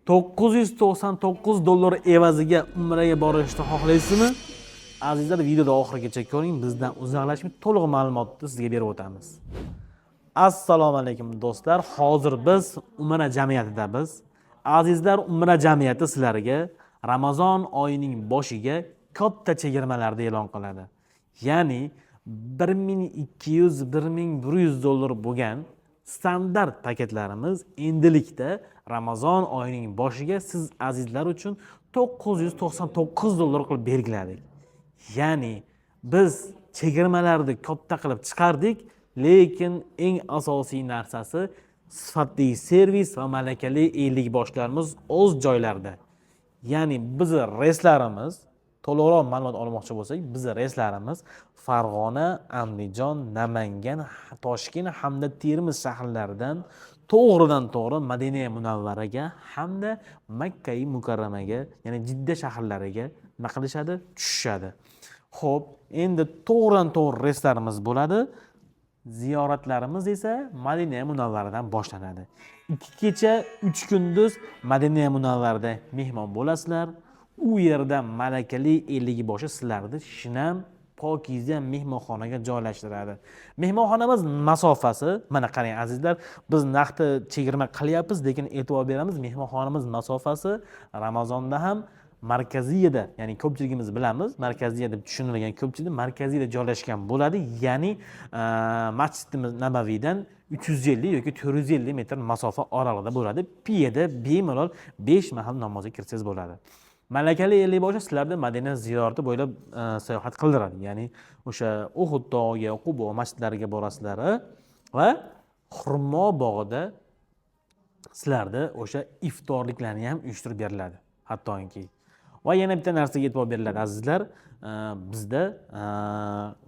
999 dollar evaziga umraga borishni xohlaysizmi? Azizlar, videoda oxirigacha ko'ring, bizdan uzoqlashmay, to'liq ma'lumotni sizga berib o'tamiz. Assalomu alaykum, do'stlar. Hozir biz Umra jamiyatidamiz. Azizlar, Umra jamiyati sizlarga Ramazon oyining boshiga katta chegirmalarni e'lon qiladi. Ya'ni 1200, 1100 dollar bo'lgan standart paketlarimiz endilikda Ramazon oyining boshiga siz azizlar uchun 999 dollar qilib belgiladik. Ya'ni biz chegirmalarni katta qilib chiqardik, lekin eng asosiy narsasi sifatli servis va malakali ellikboshlarimiz o'z joylarida. Ya'ni bizni reyslarimiz, to'liqroq ma'lumot olmoqchi bo'lsak, bizni reyslarimiz Farg'ona, Andijon, Namangan, Toshkent hamda Termiz shaharlaridan to'g'ridan to'g'ri Madina Munavvaraga hamda Makkai Mukarramaga, ya'ni Jidda shaharlariga nima qilishadi? Tushishadi. Ho'p, endi to'g'ridan to'g'ri reyslarimiz bo'ladi. Ziyoratlarimiz esa Madina Munavvaradan boshlanadi. 2 kecha, 3 kunduz Madina Munavvarada mehmon bo'lasizlar. U yerda malakali ellikboshi sizlarni shinam, pokiza mehmonxonaga joylashtiradi. Mehmonxonamiz masofasi, mana qarang, azizlar, biz narxni chegirma qilyapmiz, lekin e'tibor beramiz, mehmonxonamiz masofasi Ramazonda ham markaziyada, ya'ni ko'pchiligimiz bilamiz, markaziya deb tushunilgan ko'pchilik markaziyada joylashgan bo'ladi. Ya'ni Masjidimiz Nabaviydan 350 yoki 450 metr masofa oralig'ida bo'ladi. Piyoda bemalol 5 mahal namozga kirsangiz bo'ladi. Malakali ellikboshi sizlarni Madina ziyorati bo'ylab sayohat qildiradi. Ya'ni o'sha Uhud tog'iga, Qubo masjidlariga borasizlar va xurmo bog'ida sizlarni o'sha iftorliklarni ham uyushtirib beriladi hattoki. Va yana bitta narsaga e'tibor beriladi, azizlar. Bizda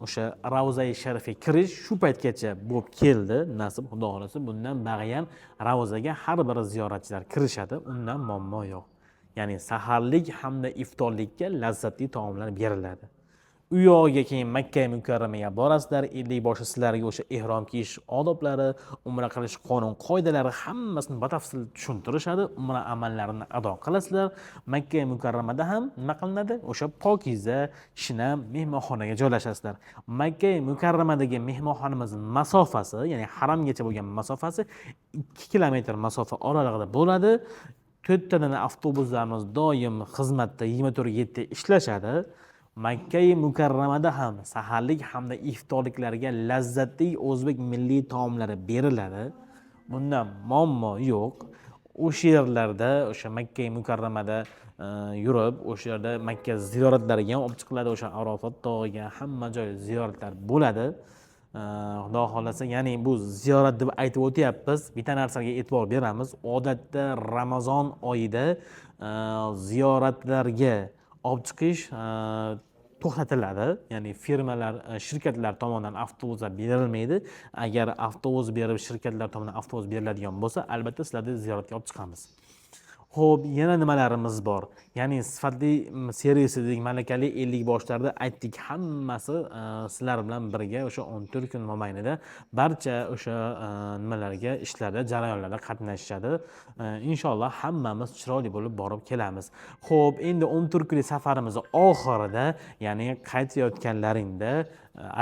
o'sha Ravzai Sharifga kirish shu paytgacha bo'lib keldi nasib, xudo xohlasa, bundan bog'i ham ravzaga har bir ziyoratchilar kirishadi, undan muammo yo'q. Ya'ni saharlik hamda iftorlikka lazzatli taomlar beriladi. U yog'iga keyin Makka Mukarramaga borasizlar. Ellikboshi sizlarga o'sha ehrom kiyish odoblari, umra qilish qonun qoidalari, hammasini batafsil tushuntirishadi. Umra amallarini ado qilasizlar. Makka Mukarramada ham nima qilinadi? O'sha pokiza, shinam mehmonxonaga joylashasizlar. Makka Mukarramadagi mehmonxonamiz masofasi, ya'ni haramgacha bo'lgan masofasi 2 kilometr masofa oralig'ida bo'ladi. To'rttadan avtobuslarimiz doim xizmatda, 24/7 ishlashadi. Makkai Mukarramada ham saharlik hamda iftorliklarga lazzatli o'zbek milliy taomlari beriladi, bundan muammo yo'q. O'sha yerlarda, o'sha Makkai Mukarramada yurib, o'sha yerda Makka ziyoratlariga ham olib chiqiladi, o'sha Arofat tog'iga, hamma joy ziyoratlar bo'ladi. Xudo xohlasa, ya'ni bu ziyorat deb aytib o'tyapmiz, bitta narsaga e'tibor beramiz: odatda Ramazon oyida ziyoratlarga olib chiqish to'xtatiladi, ya'ni firmalar, shirkatlar tomonidan avtobuslar berilmaydi. Agar avtobus berib, shirkatlar tomonidan avtobus beriladigan bo'lsa, albatta sizlarni ziyoratga olib chiqamiz. Ho'p, yana nimalarimiz bor? Ya'ni sifatli servis dedik, malakali ellikboshlarni aytdik, hammasi sizlar bilan birga o'sha 14 kun mobaynida barcha o'sha nimalarga, ishlarda, jarayonlarda qatnashishadi. Inshaalloh hammamiz chiroyli bo'lib borib kelamiz. Ho'p, endi 14 kunlik safarimizni oxirida, ya'ni qaytayotganlaringda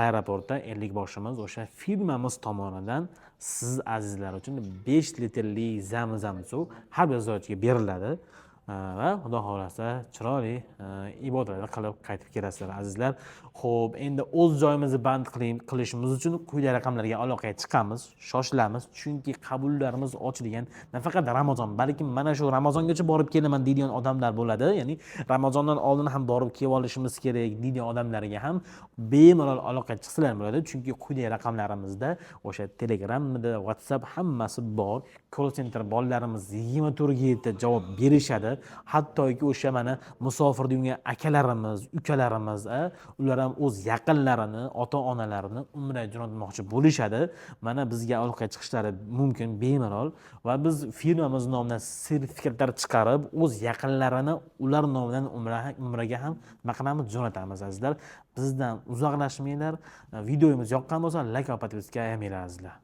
aeroportda ellikboshimiz o'sha firmamiz tomonidan siz azizlar uchun 5 litrli zamzam suv har bir ziyoratchiga beriladi va xudo xohlasa chiroyli ibodatlar qilib qaytib kelasizlar, azizlar. Ho'p, endi o'z joyimizni band qilishimiz uchun quyidagi raqamlarga aloqaga chiqamiz, shoshilamiz, chunki qabullarimiz ochilgan. Nafaqat Ramazon, balkim mana shu Ramazongacha borib kelaman deydigan odamlar bo'ladi, ya'ni Ramazondan oldin ham borib kelib olishimiz kerak deydigan odamlarga ham bemalol aloqaga chiqsalar bo'ladi, chunki quyidagi raqamlarimizda o'sha Telegrammida, WhatsApp, hammasi bor. Call center bolalarimiz 24/7 javob berishadi. Hattoki o'sha mana musofirda yurgan akalarimiz, ukalarimiz, ular ham o'z yaqinlarini, ota onalarini umraga jo'natmoqchi bo'lishadi. Mana bizga aloqaga chiqishlari mumkin bemalol va biz firmamiz nomidan sertifikatlar chiqarib, o'z yaqinlarini ular nomidan umraga ham nima qilamiz? Jo'natamiz. Azizlar, bizdan uzoqlashmanglar. Videomiz yoqqan bo'lsa, layk va подписка ayamanglar, azizlar.